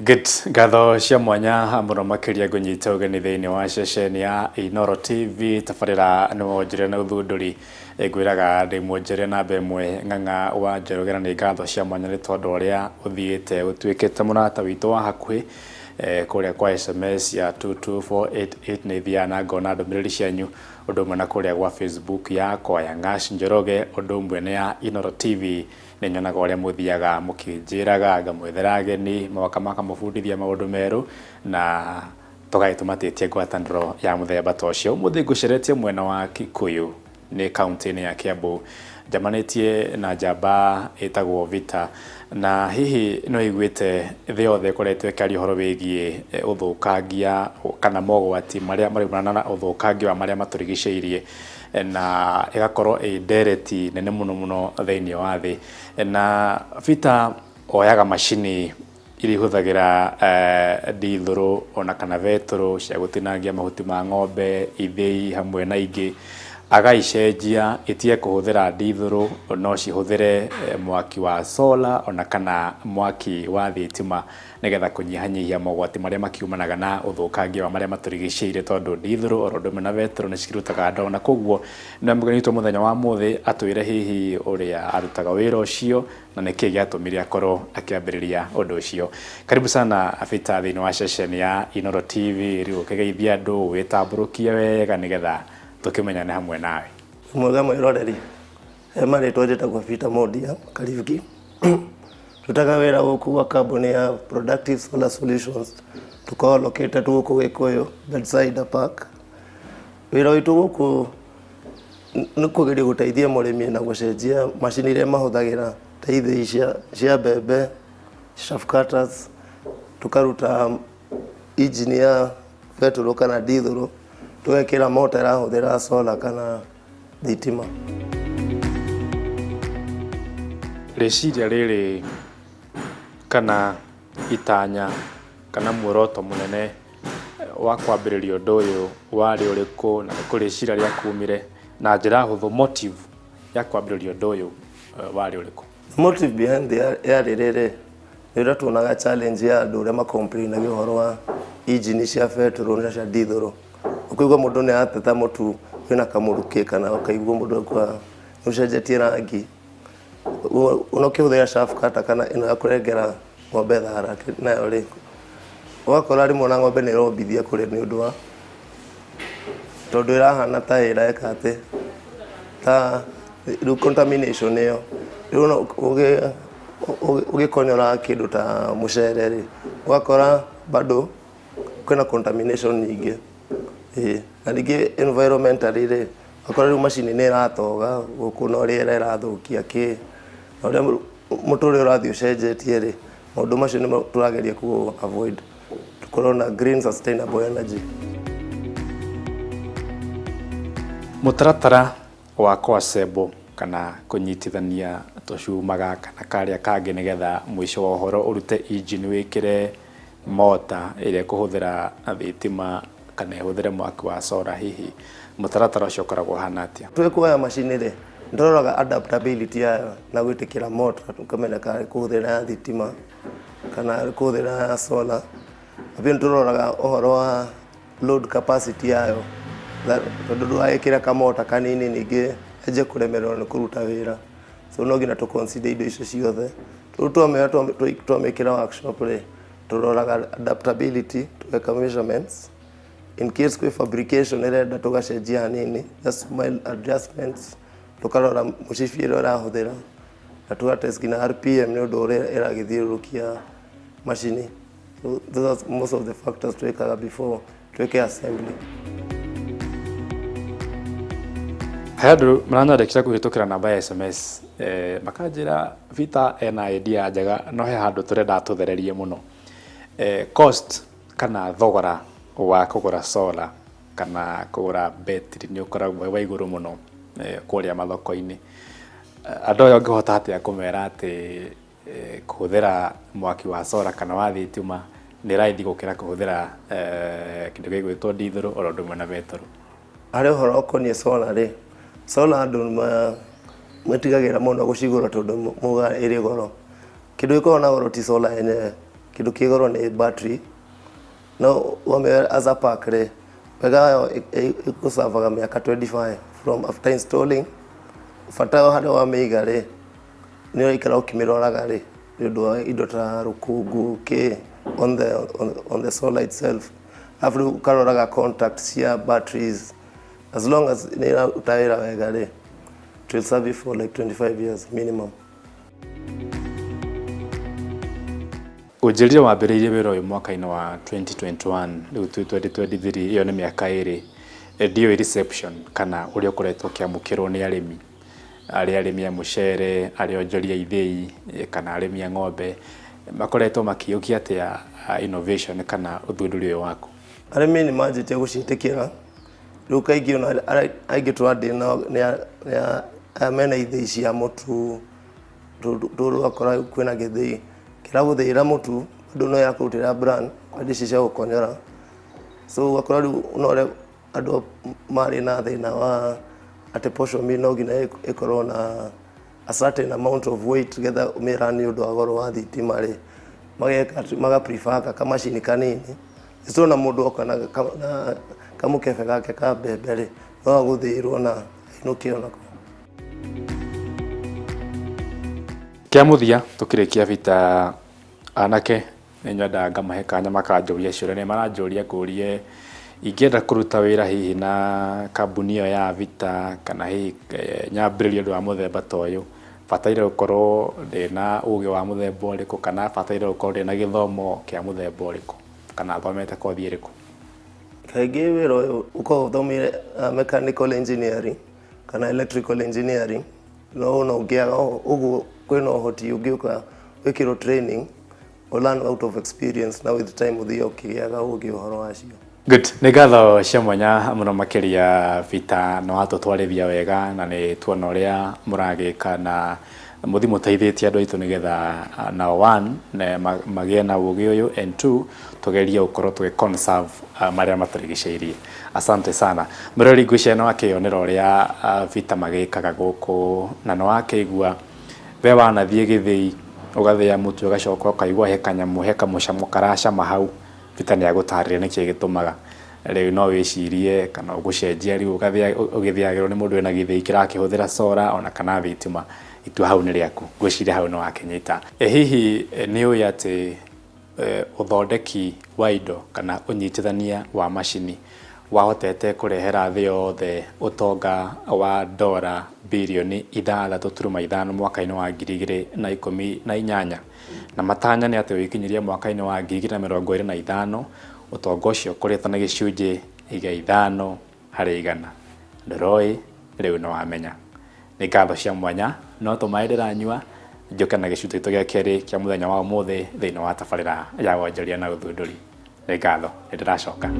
Good. Ngatho cia mwanya mũno makĩria ngũnyite ũgeni thĩinĩ wa ceceni ya Inooro TV tabarĩra nĩ wonjoria na ũthundũri. Ngwĩraga ndĩ mwonjoria namba ĩmwe Ng'ang'a wa Njoroge na nĩ ngatho cia mwanya nĩ tondũ ũrĩa ũthiĩte ũtuĩkĩte mũrata witũ wa hakuhĩ kũrĩa kwa SMS ya 22488 nĩ thiaga na ngona ndũmĩrĩri cianyu ũndũ ũmwe na kũrĩa gwa Facebook yakwa ya Ng'ash Njoroge ũndũ ũmwe na ya Inooro TV. Nĩ nyonaga ũrĩa mũthiaga mũkĩnjĩraga, ngamwethera ageni, moka makamũbundithia maũndũ merũ, na tũgagĩ tũmatĩtie ngwatanĩro ya mũthemba ta ũcio. Ũmũthĩ ngũceretie mwena wa Kikuyu, nĩ kauntĩ-inĩ ya Kiambu. Njamanĩtie na njamba ĩtagwo Vita, na hihi nĩ ũiguĩte thĩ yothe ĩkoretwo ĩkĩaria ũhoro wĩgiĩ ũthũkangia kana mogwati marĩa maraumana na ũthũkangia wa marĩa matũrigicĩirie. Na ĩgakorwo ĩ ndereti nene mũno mũno thĩinĩ wa thĩ. Na Peter oyaga macini iria ihũthagĩra ndithũrũ ona kana betũrũ cia gũtinangia mahuti ma ng'ombe, ithĩi hamwe na ingĩ, agaicenjia itige kũhũthĩra ndithũrũ no cihũthĩre mwaki wa solar ona kana mwaki wa thitima. Nĩgetha kũnyihanyihia mogwati marĩa makiumanaga na ũthũkangia wa marĩa matũrigicĩirie tondũ ndithũrũ oro ũndũ ũmwe na betũrũ nĩ cikĩrutaga ndogo na koguo nĩwe mũgeni witũ mũthenya wa ũmũthĩ atwĩre hihi ũrĩa arutaga wĩra ũcio na nĩkĩ gĩatũmire akorwo akĩambĩrĩria ũndũ ũcio. Karibu sana Peter thĩinĩ wa ceceni ya Inooro TV, rĩu ũkĩgeithie andũ wĩtambũrũkie wega nĩgetha tũkĩmenyane hamwe nawe. Wĩ mwega mwĩroreri, he marĩtwa njĩtagwo Peter Mondia Kariuki. Ndutaga wĩra gũkũ gwa kambuni ya Productive Solar Solutions. Tũkoragwo located gũkũ Gĩkũyũ, Bethsaida Park. Wĩra witũ gũkũ nĩ kũgeria gũteithia mũrĩmi na gũcenjia macini iria mahũthagĩra ta ithĩi cia mbembe, chaff cutters, tũkaruta injini ya betũrũ kana ndithũrũ, tũgekĩra mota ĩrahũthĩra solar kana thitima. Rĩciria rĩrĩ kana itanya kana muoroto mũnene wa kwambĩrĩria ũndũ ũyũ warĩ ũrĩkũ na nĩ kũ rĩciria rĩakumire na njĩra hũthũ motive ya kwambĩrĩria ũndũ ũyũ warĩ ũrĩkũ? Motive behind the yarĩ rĩrĩ, nĩ ũrĩa tuonaga challenge ya andũ ũrĩa ma complain aga ũhoro wa injini cia betũrũ na cia ndithũrũ. Ũkaigua mũndũ nĩ arateta mũtu wĩna kamũrukĩ kana ũkaigua mũndũ akauga nĩ ũcenjetie rangi. Ona ũkĩhũthĩra chaff cutter kana ĩno ya kũrengera ng'ombe thara nayo rĩ, ũgakora rĩmwe ona ng'ombe nĩ ĩrombithia kũrĩa nĩ ũndũ wa tondũ ĩrahana ta ĩreka atĩ ta rĩu contamination ĩyo. Rĩu ona ũgĩkonyora kĩndũ ta mũcere rĩ, ũgakora bado kwĩna contamination nyingĩ. Ĩĩ na ningĩ environmentally rĩ, ũgakora rĩu macini nĩ ĩratoga gũkũ na rĩera ĩrathũkia kĩ, na ũrĩa mũtũrĩre ũrathiĩ ũcenjetie rĩ, maũndũ macio nĩmo tũrageria kũ avoid tũkorwo na green sustainable energy. Mũtaratara wa kũ assemble kana kũnyitithania tũcuma gaka na karĩa kangĩ nĩgetha mũico wa ũhoro ũrute engine wĩkĩre mota ĩrĩa ĩkũhũthĩra thitima kana ĩhũthĩre mwaki wa solar hihi, mũtaratara ũcio ũkoragwo ũhana atĩa? Twĩ kuoya macini rĩ, nĩ tũroraga adaptability yayo na gwĩtĩkĩra mota tũkamenya kana ĩkũhũthĩra ya thitima kana ĩkũhũthĩra ya solar. Na pia nĩ tũroraga ũhoro wa load capacity yayo tondũ ndũgagĩkĩre kamota kanini ningĩ yanjie kũremererwo nĩ kũruta wĩra. So no nginya tũ consider indo icio ciothe. Rĩu twamĩoya twamĩkĩra workshop rĩ, tũroraga adaptability tũgeka measurements in case kwĩ fabrication ĩrenda tũgacenjia hanini just mild adjustments, tũkarora mũcibi ĩrĩa ĩrahũthĩra na tũga test nginya RPM nĩ ũndũ ũrĩa ĩragĩthiũrũrũkia macini. So those are most of the factors twĩkaga before twĩke assembly. He andũ maranyandĩkĩra kũhĩtũkĩra namba ya SMS makanjĩra Peter ena idea njega no he handũ tũrenda tũthererie mũno. Cost kana thogora wa kũgũra solar kana kũgũra betri nĩ ũkoragwo wĩ wa igũrũ mũno kũrĩa mathoko-inĩ. Andũ aya ũngĩhota atĩa kũmera atĩ kũhũthĩra mwaki wa solar kana wa thitima nĩ raithi gũkĩra kũhũthĩra kĩndũ gĩgwĩtwo ndithũrũ oro ũndũ ũmwe na betũrũ? Harĩ ũhoro ũkoniĩ solar rĩ, solar andũ metigagĩra mũno gũcigũra tondũ maugaga ĩrĩ goro. Kĩndũ gĩkoragwo na goro ti solar yenyewe, Kĩndũ kĩ goro nĩ battery, no wamĩoya as a pack rĩ, wega wayo ĩgũcavaga mĩaka 25 from after installing. Bata harĩa wamĩiga rĩ, nĩ ũraikara ũkĩmĩroraga rĩ, nĩ ũndũ wa indo ta rũkũngũ kĩ on the solar itself. Alafu rĩu ũkaroraga contact cia batteries. As long as nĩ ĩraruta wĩra wega rĩ, it will serve you for like 25 years minimum. Ũnjĩrire wambĩrĩirie wĩra ũyũ mwaka-inĩ wa 2021, rĩu twĩ 2023, ĩyo nĩ mĩaka 2. Ndiũĩ reception kana ũrĩa ũkoretwo ũkĩamũkĩrwo nĩ arĩmi, arĩ arĩmi a mũcere, arĩ onjoria ithĩi, kana arĩmi a ng'ombe, makoretwo makĩiyũkia atĩa innovation kana ũthundũri ũyũ waku? Arĩmi nĩ manjĩtie gũciĩtĩkĩra. Rĩu kaingĩ ona aingĩ tũrandĩ nao nĩ aya mena ithĩi cia mũtu, rĩu ũgakora kwĩna gĩthĩi kĩragũthĩĩra mũtu bado no ĩrakũrutĩra bran kwenda ici cia gũkonyora. So ũgakora rĩu no ũrĩa andũ marĩ na thĩna wa atĩ posho mill no nginya ĩkorwo na a certain amount of weight getha ũmĩrani nĩ ũndũ wa goro wa thitima rĩ, mageka maga prefer kamacini kanini. Tũrona mũndũ oka na kamũkebe gake ka mbembe rĩ, no agũthĩĩrwo na ainũke onako. Kĩa mũthia tũkĩrĩkia bita, anake nĩ nyendaga ngamahe kanya makanjũria ciũria. Nĩ maranjũria ngũrie ingĩenda kũruta wĩra hihi na kambuni ĩyo ya Vita, kana hihi nyambĩrĩrie ũndũ wa mũthemba ta ũyũ, bataire gũkorwo ndĩna ũgĩ wa mũthemba ũrĩkũ, kana bataire gũkorwo ndĩna gĩthomo kĩa mũthemba ũrĩkũ, kana thomete kothi ĩrĩkũ? Kaingĩ wĩra ũyũ ũkoragwo ũthomeire mechanical engineering kana electrical engineering, no ona ũngĩaga ũguo kwĩna ũhoti ũngĩũka wĩkĩrwo training or learn out of experience, na with time ũthiĩ ũkĩgĩaga ũgĩ ũhoro wacio. Good. Nĩ ngatho cia mwanya mũno makĩria Vita, nĩ watũtwarithia wega na nĩ tuona ũrĩa mũragĩka na mũthi mũteithĩtie andũ aitũ nĩgetha nao one magĩe na ũgĩ ũyũ, and two tũgerie gũkorwo tũgĩ conserve marĩa matũrigicĩirie. Asante sana. Mũrori, ngwĩciria nĩ wakĩyonera ũrĩa Vita magĩkaga gũkũ, na nĩ wakĩigua we wanathiĩ gĩthĩi ũgathĩa mũtu ũgacoka ũkaigua he kanyamũ, he kamũcamo karacama hau. Vita nĩ agũtarĩria nĩkĩĩ gĩtũmaga. Rĩu no wĩcirie kana ũgũcenjia rĩu ũgathĩa ũgĩthĩagĩrwo nĩ mũndũ wĩna gĩthĩi kĩrakĩhũthĩra solar ona kana thitima. Itua hau nĩ rĩaku. Ngwĩciria hau nĩ wakĩnyita. Hihi nĩ ũĩ atĩ ũthondeki wa indo kana ũnyitithania wa macini wahotete kũrehera thĩ yothe ũtonga wa ndora birioni 6.5 mwaka-inĩ wa 2018, na matanya nĩ atĩ ũgĩkinyĩria mwaka-inĩ wa 2025 ũtonga ũcio ũkũrĩte na 5%? Ndũroĩ, rĩu nĩ wamenya. Nĩ ngatho cia mwanya, no tũmaĩ ndĩranyua njũke na gĩcunjĩ gitũ gĩa kerĩ kĩa mũthenya wa ũmũthĩ thĩinĩ wa tabarĩra ya wonjoria na ũthundũri. Nĩ ngatho, nĩ ndĩracoka.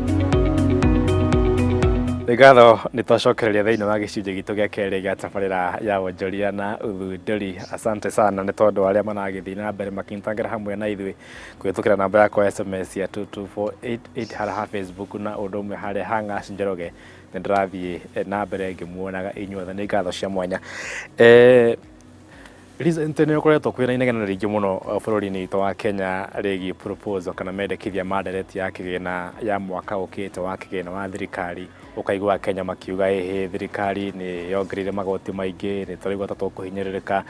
Nĩ ngatho, nĩ twacokereria thĩinĩ wa gĩcunjĩ gitũ gĩa kerĩ gĩa tabarĩra ya wonjoria na ũthundũri. Asante sana nĩ tondũ arĩa maragĩthiĩ na mbere makĩnyitanĩra hamwe na ithuĩ kũhĩtũkĩra namba yakwa ya SMS ya 22488 harĩa ha Facebook, na ũndũ ũmwe harĩa ha Ng'aci Njoroge. Nĩ ndĩrathiĩ na mbere ngĩmuonaga inyuothe. Nĩ ngatho cia mwanya. Recently nĩ ũkoretwo kwĩna inegene rĩingĩ mũno bũrũri-inĩ witũ wa Kenya rĩgiĩ proposal kana mendekithia ma ndereti ya kĩgĩna ya mwaka ũkĩte wa kĩgĩna wa thirikari. Ũkaigua Kenya makiuga ĩhĩ, thirikari nĩ yongereire magoti maingĩ, nĩ tũraigua ta tũkũhinyĩrĩrĩka,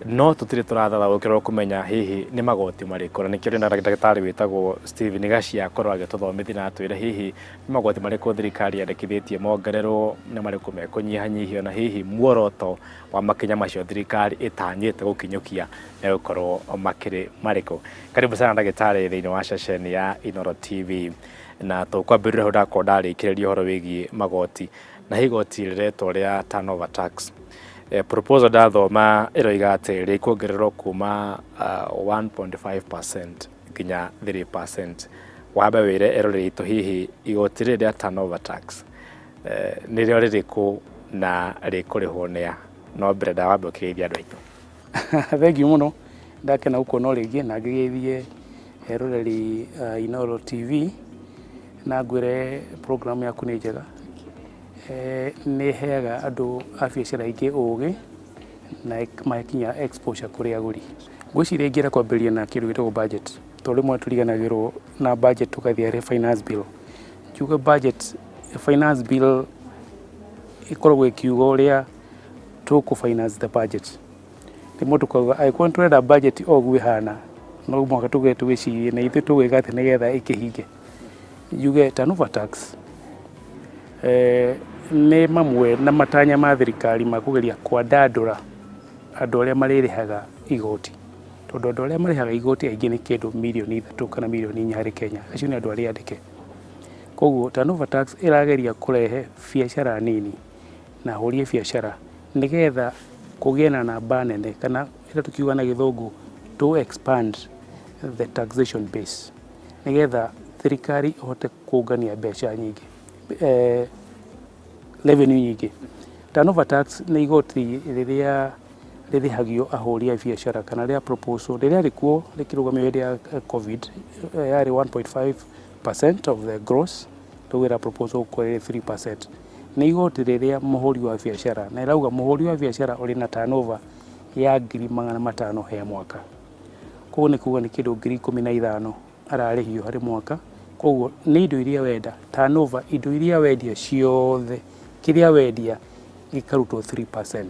no tũtirĩ tũrathathaũkĩrwo kũmenya hihi nĩ magoti marĩkũ. Na nĩkĩo ndĩna ndagĩtarĩ wĩtagwo Stephen Gachia akorwo agĩtũthomithia na atwĩre hihi nĩ magoti marĩkũ thirikari yandĩkithĩtie mongererwo, nĩ marĩkũ mekũnyihanyihio, na hihi muoroto wa makinya macio thirikari ĩtanyĩte gũkinyũkia megũkorwo makĩrĩ marĩkũ. Karibu sana ndagĩtarĩ thĩinĩ wa ceceni ya Inooro TV, na tũkwambĩrĩria hau ndakorwo ndarĩkĩrĩria ũhoro wĩgiĩ magoti, na hihi igoti rĩretwo rĩa turnover tax. Proposal ndathoma ĩroiga atĩ rĩkuongererwo kuma 1.5% nginya 3%. Wambe wĩre eroreri aitũ hihi igoti rĩrĩ rĩa turnover tax nĩrĩo rĩrĩkũ na rĩkũrĩhwo nĩa? No mbere ndawambe ũkĩgeithia andũ aitũ. Thengiũ mũno, ndakena gũkuona o rĩngĩ na ngĩgeithie eroreri Inooro TV, na ngwĩre program yaku nĩ njega. Nĩ ĩheaga andũ a biacara aingĩ ũgĩ na ĩkamahe nginya exposure kũrĩ agũri. Ngwĩciria ingĩenda kwambĩrĩria na kĩndũ gĩtagwo budget. Tondũ rĩmwe tũriganagĩrwo na budget tũgathiĩ harĩ finance bill. Njuge budget, finance bill ĩkoragwo ĩkiuga ũrĩa tũkũ finance the budget. Rĩmwe tũkauga angĩkorwo nĩ tũrenda budget o ũguo ĩhana, no mũhaka tũge twĩcirie na ithuĩ tũgwĩka atĩa nĩgetha ĩkĩhinge. Njuge turnover tax nĩ mamwe na matanya ma thirikari ma kũgeria kwandandũra andũ arĩa marĩrĩhaga igoti. Tondũ andũ arĩa marĩhaga igoti aingĩ nĩ kĩndũ mirioni 3 kana mirioni 4 harĩ Kenya. Acio nĩ andũ arĩa andĩke. Koguo turnover tax ĩrageria kũrehe biacara nini na ahũri a biacara nĩgetha kũgĩe na namba nene, kana ĩrĩa tũkiuga na Gĩthũngũ to expand the taxation base, nĩgetha thirikari ĩhote kũngania mbeca nyingĩ, revenue nyingĩ. Turnover tax nĩ igoti rĩrĩa rĩrĩhagio ahũri a biacara, kana rĩa proposal rĩrĩa rĩkuo rĩkĩrũgamio hĩndĩ ya COVID, yarĩ 1.5% of the gross. Rĩu ĩra proposal gũkorwo ĩrĩ 3%. Nĩ igoti rĩrĩa mũhũri wa biacara, na ĩrauga mũhũri wa biacara ũrĩ na turnover ya 500,000 he mwaka. Koguo nĩ kuga nĩ kĩndũ 15,000 ararĩhio harĩ mwaka. Koguo nĩ indo iria wenda turnover, indo iria wendia ciothe, kĩrĩa wendia gĩkarutwo 3%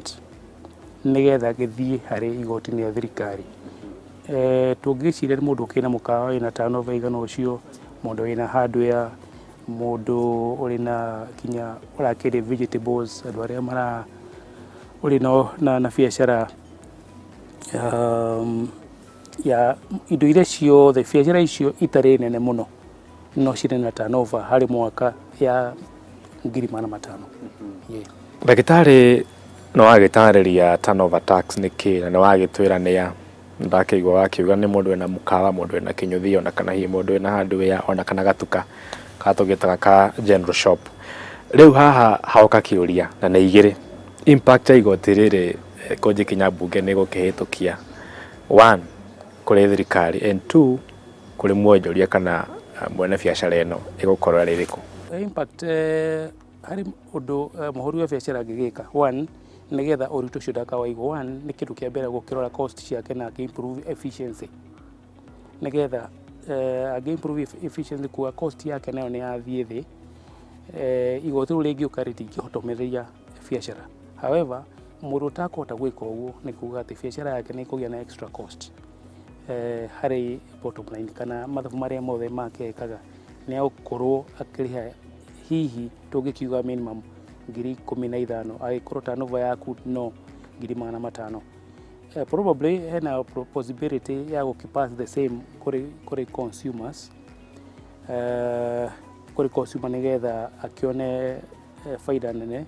nĩgetha gĩthiĩ harĩ igoti-inĩ rĩa thirikari. Tũngĩciria nĩ mũndũ ũkĩrĩ na mũkawa wĩna turnover ĩigana ũcio, mũndũ wĩna hardware, mũndũ ũrĩ na kinya ũrakĩendia vegetables, andũ arĩa mara ũrĩ na biacara ya indo iria ciothe, biacara icio itarĩ nene mũno no cirĩ na turnover harĩ mwaka ya 500,000. Yeah. Ndagĩtarĩ, nĩ wagĩtarĩria turnover tax nĩ kĩ, na nĩ wagĩtwĩra nĩ ya ndakĩigua wakiuga nĩ mũndũ wĩna mũkawa, mũndũ wĩna kĩnyũthi, ona kana hihi mũndũ wĩna hardware, ona kana gatuka ka tũgĩtaga ka general shop. Rĩu haha haoka kĩũria na nĩ igĩrĩ. Impact ya igoti rĩrĩ kũnjĩkinya mbunge nĩ gũkĩhĩtũkia, one, kũrĩ thirikari, and two, kũrĩ mwonjoria kana mwene biacara ĩno, ĩgũkorwo ĩrĩ ĩrĩkũ? Impact harĩ ũndũ mũhũri wa biacara angĩgĩka, one, nĩgetha ũritũ ũcio ndakawaigwo, one, nĩ kĩndũ kĩa mbere gũkĩrora cost ciake na akĩ improve efficiency, nĩgetha angĩ improve efficiency kuga cost yake nayo nĩ yathiĩ thĩ, igoti rĩu rĩngĩũka rĩtingĩhotomereria biacara. However, mũndũ ũtakũhota gwĩka ũguo, nĩ kuga atĩ biacara yake nĩ ĩkũgĩa na extra cost harĩ bottom line, kana mathabu marĩa mothe make ekaga nĩ agũkorwo akĩrĩha hihi tũngĩkiuga minimum 15,000 angĩkorwo turnover yaku no 500,000. Probably hena possibility ya gũkĩ the same kũrĩ consumers, kũrĩ consumer nĩgetha akĩone faida nene.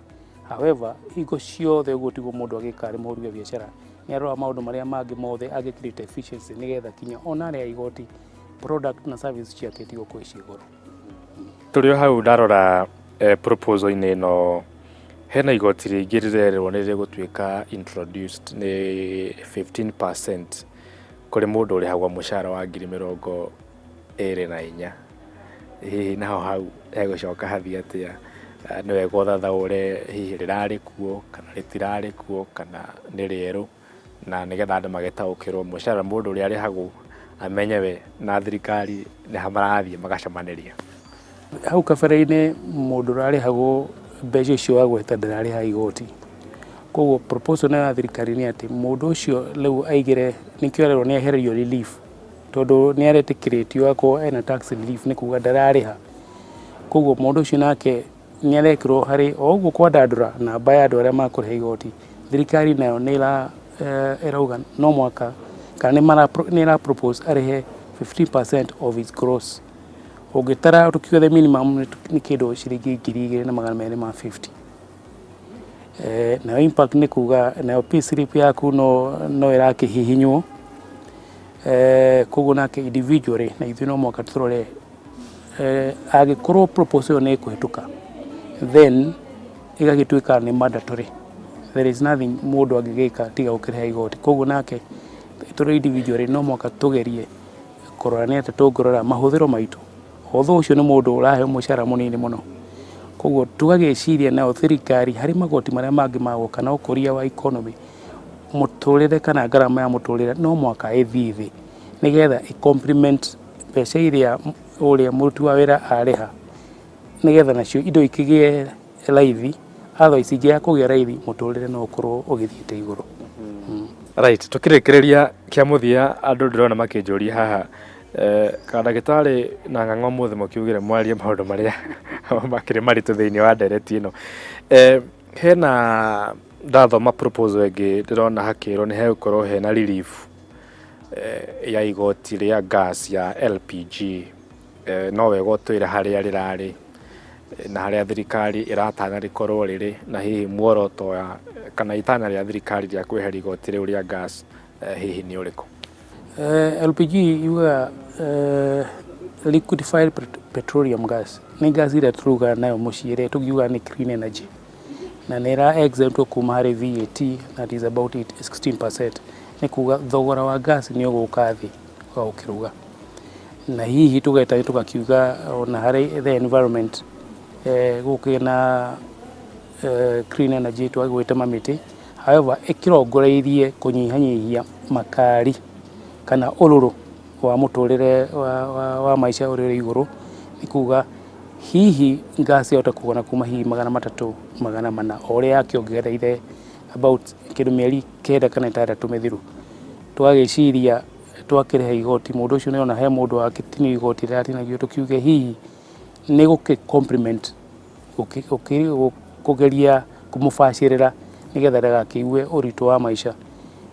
However, hingo ciothe ũguo tiguo mũndũ agĩka arĩ mũhũri wa biacara. Nĩ aroraga maũndũ marĩa mangĩ mothe angĩ create efficiency nĩgetha kinya ona arĩa igoti product na service ciake itigũkorwo ciĩ goro. Tũrĩ o hau, ndarora proposal-inĩ ĩno, hena igoti rĩngĩ rĩrerwo nĩ rĩgũtuĩka introduced, nĩ 15% kũrĩ mũndũ ũrĩhagwo mũcara wa 24,000. Hihi naho hau hegũcoka hathiĩ atĩa? Nĩ wega ũthathaũre hihi rĩrarĩ kuo kana rĩtirarĩ kuo kana nĩ rĩerũ, na nĩgetha andũ magĩtaũkĩrwo mũcara mũndũ ũrĩa arĩhagwo, amenye we na thirikari nĩ ha marathiĩ magacemanĩria. Hau kabere-inĩ mũndũ ũrarĩhagwo mbeca icio wagweta ndararĩha igoti. Koguo proposal nayo ya thirikari nĩ atĩ mũndũ ũcio rĩu aigĩre, nĩkĩo arerwo nĩ ehererio relief, tondũ nĩ aretĩkĩrĩtio akorwo ena tax relief, nĩ kuga ndararĩha. Koguo mũndũ ũcio nake nĩ arekĩrwo harĩ o ũguo kwandandũra namba ya andũ arĩa makũrĩha igoti. Thirikari nayo nĩ ĩrauga no mwaka kana nĩ ĩra propose arĩhe 15% of his gross. Ũngĩtara tũkiuga the minimum nĩ kĩndũ ciringi 2,250. Nayo impact nĩ kuga nayo payslip yaku no ĩrakĩhihinywo. Koguo nake individually na ithuĩ no mũhaka tũrore, angĩkorwo proposal ĩyo nĩ ĩkũhĩtũka, then ĩgagĩtuĩka nĩ mandatory, there is nothing mũndũ angĩgĩka tiga gũkĩrĩha igoti. Koguo nake tũrĩ individually no mũhaka tũgerie kũrora nĩ atĩa tũngĩrora mahũthĩro maitũ, although ũcio nĩ mũndũ ũraheo mũcara mũnini mũno. Koguo tũgagĩciria nayo thirikari harĩ magoti marĩa mangĩ magoka na ũkũria wa economy, mũtũrĩre kana ngarama ya mũtũrĩre no mũhaka ĩthiĩ thĩ. Nĩgetha ĩ complement mbeca iria ũrĩa mũruti wa wĩra arĩha, nĩgetha nacio indo ikĩgĩe raithi. Otherwise ingĩaga kũgĩa raithi, mũtũrĩre no ũkorwo ũgĩthiĩte igũrũ. Right, tukĩrĩkĩrĩria kĩa mũthia, andũ ndĩrona makĩnjũria haha kana ndagĩtarĩ na ng'ang'a ũmũthĩ mũkiugire mwarie maũndũ marĩa makĩrĩ maritũ thĩinĩ wa ndereti ĩno. Hena ndathoma proposal ĩngĩ, ndĩrona hakĩrwo nĩ hegũkorwo hena relief ya igoti rĩa gas ya LPG. No wega ũtwĩre harĩa rĩrarĩ na harĩa thirikari ĩratanya rĩkorwo rĩrĩ, na hihi muoroto wa kana itanya rĩa thirikari rĩa kweheria igoti rĩu rĩa gas hihi nĩ ũrĩkũ? LPG yugaga liquefied petroleum gas, nĩ gas ĩrĩa tũrugaga nayo mũciĩ, ĩrĩa tũngiuga nĩ clean energy, na nĩ ĩra exemptwo kuma harĩ VAT, that is about 16%. Nĩ kuga thogora wa gas nĩ ũgũka thĩ wa ũkĩruga, na hihi tũgeta tũgakiuga ona harĩ the environment, gũkĩgĩa na clean energy, twage gwĩtema mĩtĩ. However, ĩkĩrongoreirie kũnyihanyihia makari kana ũrũrũ wa mũtũrĩre wa maica ũrĩa ũrĩ igũrũ. Nĩ kuga hihi gas yahota kũgana kuma hihi 300, 400, o ũrĩa yakĩongereire about kĩndũ mĩeri 9 kana 6 mĩthiru. Tũgagĩciria twakĩrĩha igoti, mũndũ ũcio nĩona he mũndũ wakĩtinio igoti rĩratinagio, tũkiuge hihi nĩ gũkĩ complement kũgeria kũmũbacĩrĩra nĩgetha ndagakĩigue ũritũ wa maica.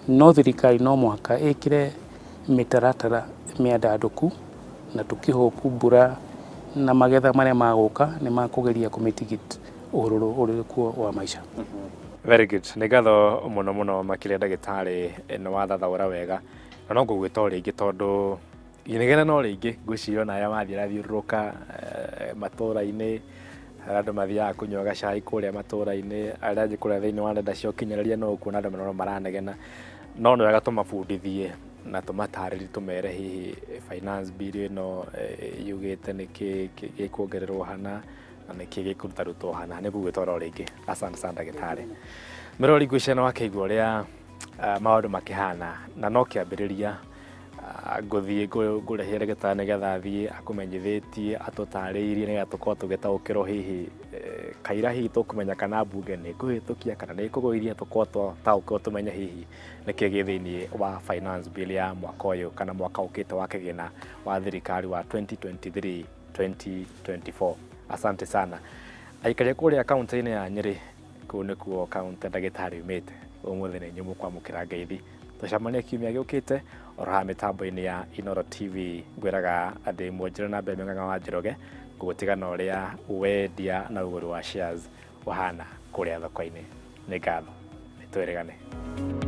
No thirikari no mũhaka ĩkĩre mĩtaratara mĩandandũku, na tũkĩhope mbura na magetha marĩa magũka nĩ makũgeria kũmitigate ũrũrũ ũrĩ kuo wa maica. Very good. Nĩ ngatho mũno mũno makĩria, ndagĩtarĩ, nĩ wathathaũra wega, na no ngũgwĩta o rĩngĩ tondũ inegene no rĩingĩ. Ngwĩciria ona arĩa mathiĩ rathiũrũrũka matũũra-inĩ, harĩa andũ mathiaga kũnyua gacai kũrĩa matũũra-inĩ, arĩa angĩ kũrĩa thĩinĩ wa nenda cia ũkinyanĩria, no ũkuona andũ no maranegena. No nĩ wega tũmabundithie na tũmatarĩrie, tũmere hihi finance bill ĩno yugĩte nĩkĩ gĩkuongererwo hana na nĩkĩ gĩkũrutarutwo hana. Nĩ ngũgwĩta oro rĩngĩ. Asante sana, ndagĩtarĩ. Mĩrori, ngwĩciria nĩ wakĩigua ũrĩa maũndũ makĩhana, na no kĩambĩrĩria. Ngũthiĩ ngũrĩhĩre ndagĩtarĩ nĩgetha athiĩ akũmenyithĩtie, atũtarĩirie, nĩgetha tũkorwo tũgĩtaũkĩrwo hihi kaira hihi tũkũmenya kana mbunge nĩ ĩkũhĩtũkia kana nĩ ĩkũgũithia, tũkorwo twataũkĩrwo, tũmenye hihi nĩkĩ gĩ thĩinĩ wa finance bill ya mwaka ũyũ kana mwaka ũkĩte wa kĩgĩna wa thirikari wa 2023 2024. Asante sana. Aikari kũrĩa kaunti-inĩ ya Nyĩrĩ, kũu nĩkuo kaunti ndagĩtarĩ umĩte, ũmũthĩ nĩ inyuĩ mũkwamũkĩra ngeithi. Tũcemanie kiumia gĩũkĩte oro haha mĩtambo-inĩ ya Inooro TV. Ngwĩraga ndĩ mwonjere na mbere Ng'ang'a wa Njoroge, ngũgũtiga na ũrĩa wendia na ũgũri wa shares ũhana kũrĩa thoko-inĩ. Nĩ ngatho, nĩ twĩrĩgane.